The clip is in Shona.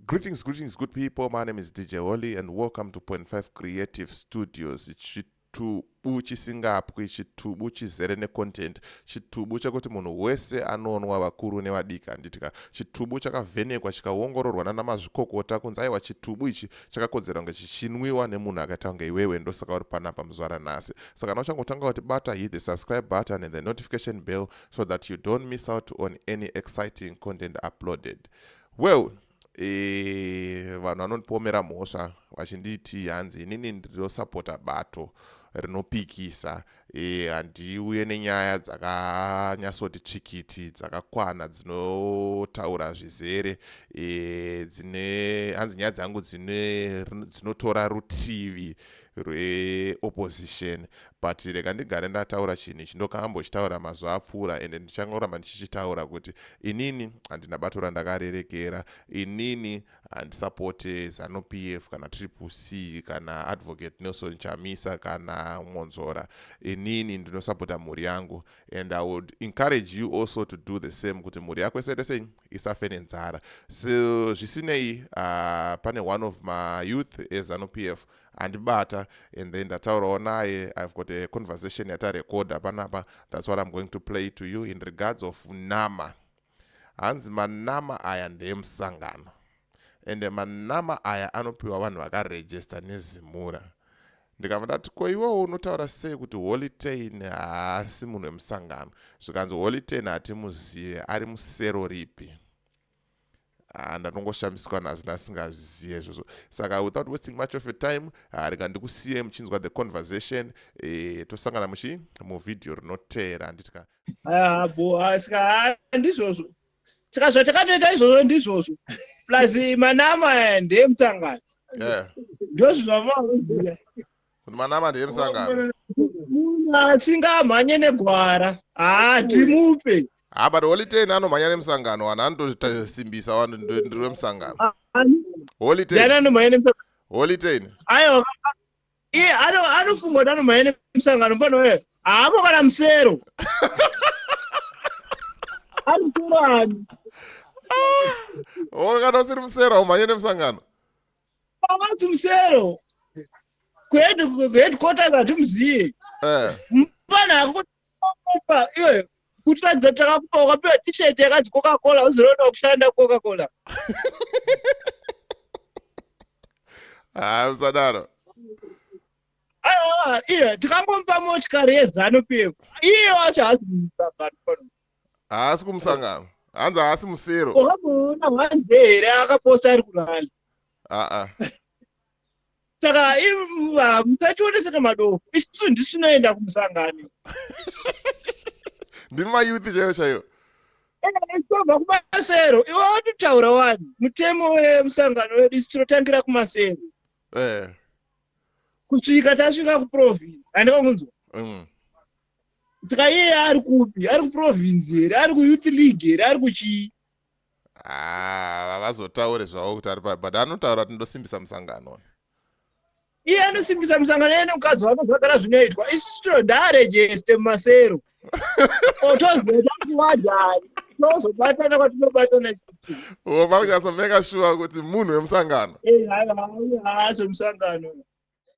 Greetings, greetings, good people. My name is DJ Holly and welcome to Point 5 Creative Studios. Chitubu chisingapwi, chitubu chizere necontent, chitubu chekuti munhu wese anonwa, vakuru nevadiki, handitika. Chitubu chakavhenekwa chikaongororwa nana mazvikokota kunzi aiwa, chitubu ichi chakakodzera kunge chichinwiwa nemunhu akaita kunge iwewe. Ndosaka uri panapa muzuva ranhasi. Saka kana uchangotanga kuti bata, hit the subscribe button and the notification bell so that you don't miss out on any exciting content uploaded. Well, vanhu vanondipomera mhosva vachinditi hanzi inini ndinosapota bato rinopikisa, handiuye nenyaya dzakanyatsoti tsvikiti, dzakakwana, dzinotaura zvizere, dzine hanzi nyaya dzangu dzinotora rutivi rweopposition. But rega ndigare ndataura chinhu ichi, ndokambochitaura mazuva apfuura ende ndichangoramba ndichichitaura kuti inini handina bato randakarerekera. Inini handisapote ZANU PF kana Triple C kana Advocate Nelson Chamisa kana Mwonzora. Inini ndinosapota mhuri yangu and I would encourage you also to do the same, kuti mhuri yako isaite sei? Isafe nenzara. So zvisinei, pane one of my youth eZANU PF andibata and then ndataurawo naye. I've got a conversation yatarekodha panapa. That's what I'm going to play to you in regards of nama. Hanzi manama aya ndeemusangano, ende manama aya anopiwa vanhu vakarejista neZIMURA. Ndikabva ndati, "Ko iwewo unotaura sei kuti Holy Ten haasi munhu wemusangano?" Zvikanzi, "Holy Ten hatimuzive, ari musero ripi?" Ndanongoshamiswa nazvo, ndasingazvizive izvozvo. Saka without wasting much of your time, rega ndikusiye muchinzwa the conversation. Tosangana muchi muvhidhiyo rinoteera, handitika? Bo, saka ndizvozvo, saka zvatakatoita izvozvo ndizvozvo, plus manama ndeyemusangano. Ndozvo zvavakuziva. Kuti manama ndeyemusangano. Munhu asingamhanye negwara, haa, timupe. Ha, but Holy Ten anomhanya nemusangano. Vanhu anotosimbisa vanhu, ndiri wemusangano, Holy Ten. Ndiani anomhanya nemusangano? Holy Ten. Aiwa, iye anofunga kuti anomhanya nemusangano. Mfano weyo haamo kana musero, ari musero ani? O, kana usiri musero haumhanye nemusangano. Avanzi musero kuheadquarters, hatimuziye. Mufana akupa iwe kutiratidza takakupa, ukapiwa T-shirt yakanzi Coca Cola, uziroda kushanda Coca Cola. Ha, musadaro. Aiwa, iye tikangomupa motikari yeZANU PF, iye wacho haasi kumusangano pano. Haasi kumusangano, hanzi haasi musero. Wakamuona one day here akaposta ari kurally? Aa. Saka musationeseka madofu, isusu ndisinoenda kumusangano. Ndimi mayouth chaiyo chaiyo. Tobva kumasero. Iwe watotaura wani mutemo wemusangano wedu, isu tinotangira kumasero kusvika tasvika kuprovince, handikakunzwa? Saka iye ari kupi? Ari kuprovince here? Ari kuyouth league here? Ari kuchii? Ah, vazotaure zvavo kuti ari pa, but anotaura kuti ndosimbisa musangano. Iye anosimbisa musangano, iye nemukadzi wake, zvagara zvinoitwa. Isusu tinodharejeste mumasero, otozotakuwadhari, tozobatana kwatinobatana. Wova kunyatsomeka sure kuti munhu wemusangano. Haasi wemusangano.